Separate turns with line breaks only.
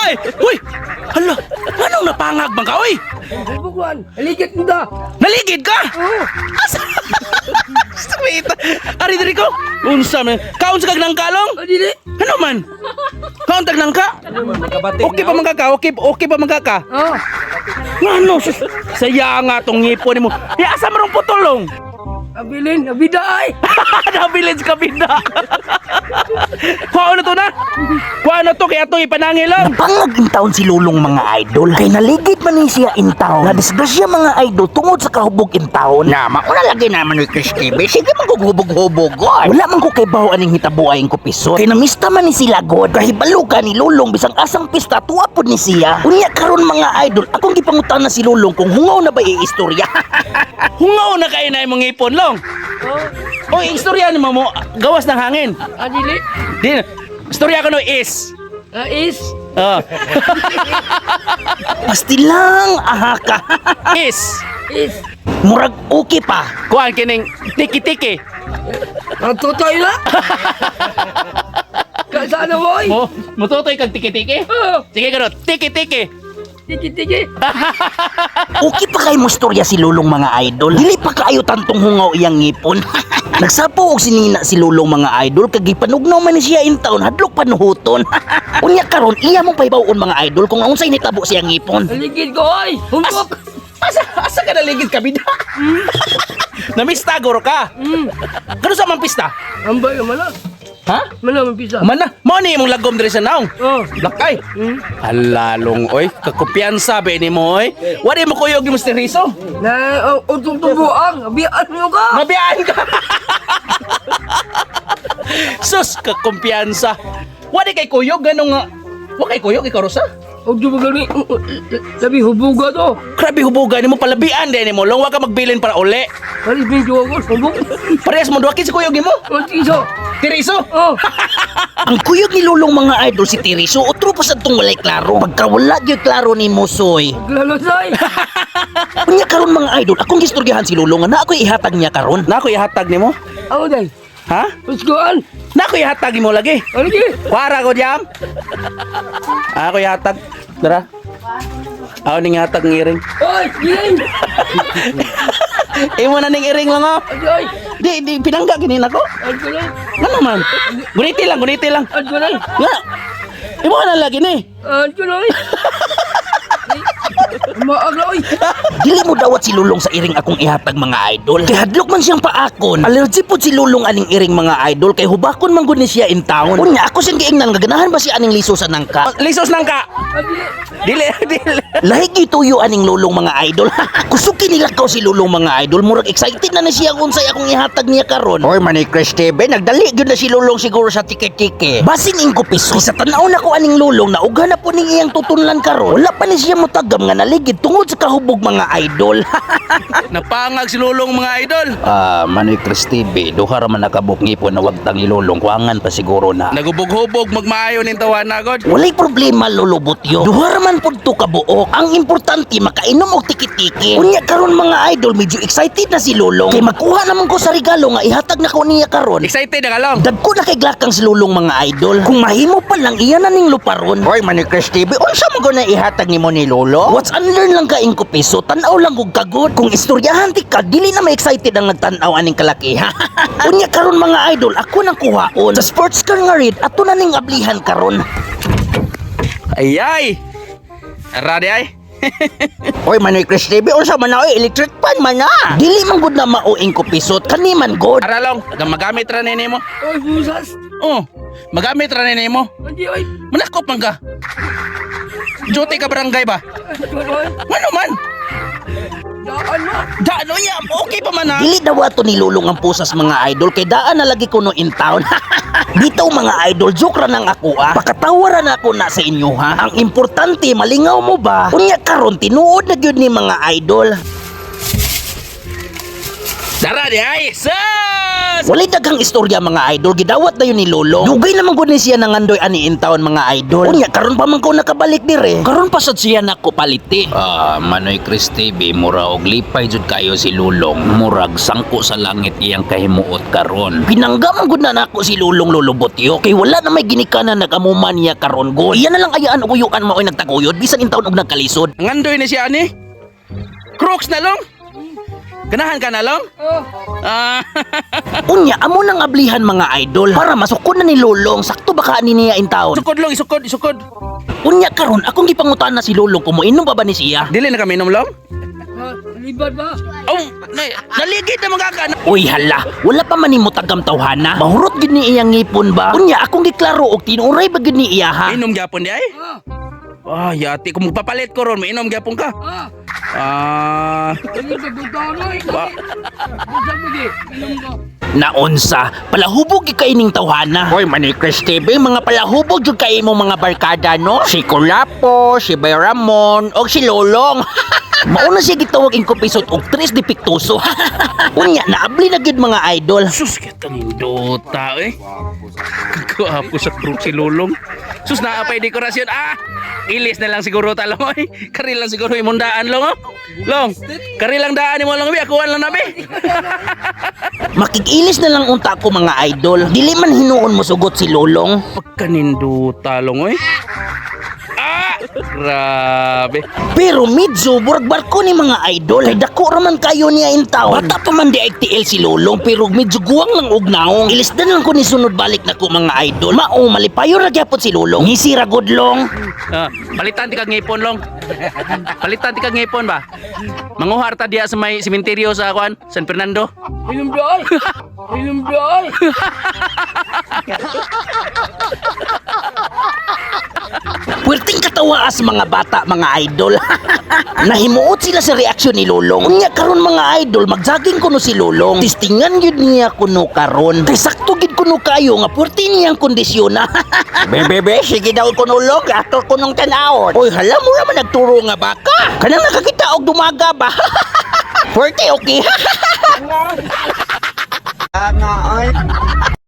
Ay! Uy! Hala! Anong napangag man ka, oy?
Bukuan, aligit mo da.
Naligid ka?
Oo.
Asa? Sweet. Ari diri ko. Unsa man? Kaon sa kag nangkalong?
O dili.
Ano man? Kaon tag nangka? Okay pa man ka ka? Okay, okay pa man ka ka?
Oh.
Ngano? Sus, saya nga tong ngipon nimo. Di asa man rong putulong?
Abilin, abida ay.
Nabilin sa kabida. Kuha na to na. Kuha na to kaya to ipanangil lang.
Napangag in taon si Lulong, mga idol. Kay naligid man ni siya in taon. Nadisgrasya, mga idol, tungod sa kahubog in taon.
Na, mauna lagi naman ni Chris TV. Sige, magughubog-hubog. God.
Wala man ko kay bawo aning hitabo aing kupisot. Kay namista man ni sila god. Kahibalo ka ni Lulong bisang asang pista tuwa pod ni siya. Unya karon, mga idol, akong gipangutan na si Lulong kung hungaw na ba iistorya.
Hungaw na kayo na imong ngipon long.
Oh.
Oy, istorya ni mo mo gawas ng hangin.
Ah, dili.
Di. Istorya ko no is.
Ah, is.
Oh,
Pastilang aha ka.
Is.
Is.
Murag okay pa.
Kuan kining tiki-tiki.
Ang totoy na. Kasana mo ay.
Mo, mututoy kag tiki-tiki.
Oh.
Sige kano, tiki-tiki.
Tiki-tiki.
Okay pa kay mo storya si Lulong, mga idol. Dili pa kaayo tantong hungaw iyang ngipon. Nagsapo og sinina si Lulong, mga idol, kag gipanugnaw man ni siya in taon hadlok panuhuton. Unya karon iya mong pahibaw-on, mga idol, kung unsay nitabo siyang ngipon.
Aligid ko ay. Humbok.
Asa asa ka naligid kabida? Namista guro ka. Kano sa man pista?
Ambay ka man ah.
Ha?
Mana man pisa.
Man na, mo ni imong lagom diri sa naong.
Oh.
Lakay. Halalong oy, kakumpiyansa be ni mo oy. Wala mo kuyog ni Mr. Riso.
Na, oh, utong tubuang. Abian mo ka.
Mabiyaan ka. Sus, kakumpiyansa. Wala kay kuyog ganong nga. Wa kay kuyog ikaw Rosa?
Huwag di ba gani? Labi hubuga to.
Grabe hubugan nimo palabian din nimo. Long wa ka magbilin para uli.
Halis medyo ako. Humbok.
Parehas mo duha si kuyog nimo.
Ang tiso.
Tiriso.
Oh.
Ang kuyog ni Lulong, mga idol, si Tiriso, otro pa sa tong walay klaro. Pagka wala gyud klaro ni Musoy.
Glalasay.
Unya karon, mga idol, akong gistoryahan si Lulong nga na ako'y ihatag niya karon.
Na ako ihatag nimo.
Ako day.
Ha?
Puskuan.
Na ako ihatag nimo lagi.
Aligi.
Kuara ko jam. Ako ihatag. Dara. Ako ning ihatag ng iring.
Oy, giling.
Imo na ning iring lang oh.
Ay, ay.
Di di pinangga gini nako.
Ay, ko lang.
Ano man? Guniti lang, guniti lang.
Ay, ko lang.
Nga. Imo na lagi ni.
Ay, ko lang. Maagla, oy.
Dili mo dawat si Lulong sa iring akong ihatag, mga idol. Kay hadlok man siyang paakon. Allergy pod si Lulong aning iring, mga idol, kay hubakon man gud ni siya in town. Unya ako siyang giingnan nga ganahan ba siya aning liso sa nangka.
Lisos nang ka.
Ay, dili.
Dili, dili.
Lahi gituyo aning Lulong, mga idol. Kusuki nilakaw si Lulong, mga idol. Murag excited na ni siya kung unsay akong ihatag niya karon.
Hoy, Manny Chris TV, nagdali gyud na si Lulong siguro sa tiki-tiki.
Basin ing kupiso. Sa tanaw na ko aning Lulong na ugha na po ning iyang tutunlan karon. Wala pa ni siya mutagam nga naligid tungod sa kahubog, mga idol.
Napangag si Lulong, mga idol.
Ah, Manoy Chris TV, duha ra man nakabuk ngipon na wag tang ilulong, kuangan pa siguro na.
Nagubog-hubog magmaayo ning tawana god.
Walay problema, lulubot yo. Duha ra man pud to kabuok. Ang importante makainom og tiki-tiki. Unya karon, mga idol, medyo excited na si Lulong. Kay magkuha naman ko sa regalo nga ihatag na ko niya karon.
Excited na ka long.
Dagko na kay glakang si Lulong, mga idol. Kung mahimo pa lang iya na ning luparon.
Hoy, Manny Chris TV, unsa man gud na ihatag nimo ni Lolo?
What's unlearn lang ka ingko piso, tanaw lang og kagod. Kung istoryahan ti ka, dili na ma-excited ang nagtan-aw aning kalaki ha. Unya karon, mga idol, ako nang kuhaon. Sa sports car nga red, ato na ning ablihan karon.
Ay ay. Ara di ay.
Hoy, Manoy Chris TV, unsa man na oy, electric pan man na.
Dili man gud na mao ingko pisot, kani man god.
Ara long, magamit ra ni nimo.
Oy, busas.
Oh, magamit ra ni nimo.
Hindi, oy.
Manakop man ka. Duty ka barangay ba?
Ay, ko lang.
Ano man?
Daan mo.
Da ano ya? Okay pa man ha.
Dili daw ato ni Lulong ang pusas, mga idol, kay daan na lagi kuno in town. Dito, mga idol, joke ra nang ako ah. Pakatawa ra na ako na sa inyo ha. Ang importante malingaw mo ba? Unya karon tinuod na gyud ni, mga idol.
Dara di ay. Sus!
Walay daghang istorya, mga idol, gidawat dayon ni Lolo. Dugay naman gud ni siya nangandoy ani in town, mga idol. Unya karon pa man ko nakabalik dire. Karon pa sad siya nako paliti.
Ah, Manoy Chris TV, mura og lipay jud kayo si Lulong. Murag sangko sa langit iyang kahimuot karon.
Pinangga man gud na nako si Lulong Lolobotyo kay wala na may ginikanan nag-amuman niya karon gud. Iya na lang ayaan og uyuan maoy nagtaguyod bisan in taon og nagkalisod.
Ngandoy ni siya ani. Crocs na long. Ganahan ka na long?
Oh.
Ah.
Unya amo nang ablihan, mga idol, para masukod na ni Lulong sakto ba ka ani niya in taon.
Sukod long, isukod, isukod.
Unya karon akong gipangutan na si Lulong kung moinom pa ba ni siya.
Dili na kami inom long.
Ah, libad ba?
Oh, naligid na mga ka.
Uy hala, wala pa man nimo tagam tawhana. Mahurot gid ni iyang ngipon ba? Unya akong giklaro og tinuray ba gid ni iya ha.
Inom gyapon di ay.
Ah.
Ah, yati kung magpapalit ko ron, mainom gyapon ka.
Ah.
Ah.
Dili ka butaw no.
Ba?
Buntag mo di. Inom ko.
Naunsa, palahubog gyud kay ining tawhana.
Oy, Manoy Chris TV,
Mga palahubog jud kay imong mga barkada no.
Si Kulapo, si Bay Ramon, og si Lolong.
Mauna siya gitawag ingkupisot og tres depektuso. Unya naabli na gyud, mga idol.
Sus, kita nindota eh. Kagwapo sa crocs si Lulong. Sus, naa pa'y dekorasyon. Ah! Ilis na lang siguro talo mo eh. Kari lang siguro imong daan long oh. Long, kari lang daan imo long bi, akuan lang nabi.
Makikilis na lang unta ko, mga idol. Dili man hinuon mo sugot si Lolong.
Pagkaninduta long oy. Ah! Grabe.
Pero medyo murag barko ni mga idol. Kay dako ra man kayo niya in town. Bata pa man di ay TL si Lolong pero medyo guwang lang og naong. Ilis na lang ko ni sunod balik nako, mga idol. Mao malipayo ra gyapon si Lolong. Ngisi ra gud long.
Ah, palitan ti kag ngipon long. Palitan ti kag ngipon ba? Manguhar ta diya sa may sementeryo sa kuan, San Fernando.
Inom ba ay? Inom ba ay?
Puwerteng katawa sa mga bata, mga idol. Nahimuot sila sa reaksyon ni Lolong. Unya karon, mga idol, magjogging kuno si Lolong. Tistingan gyud niya kuno karon. Kay sakto gid kuno kayo nga puwerte niyang kondisyon na.
Bebe, be, sige daw ko nulog, ato ko nung tanawon. Oy, hala mo raman nagturo nga baka. Kanang nakakita og dumaga ba? Forte, okay.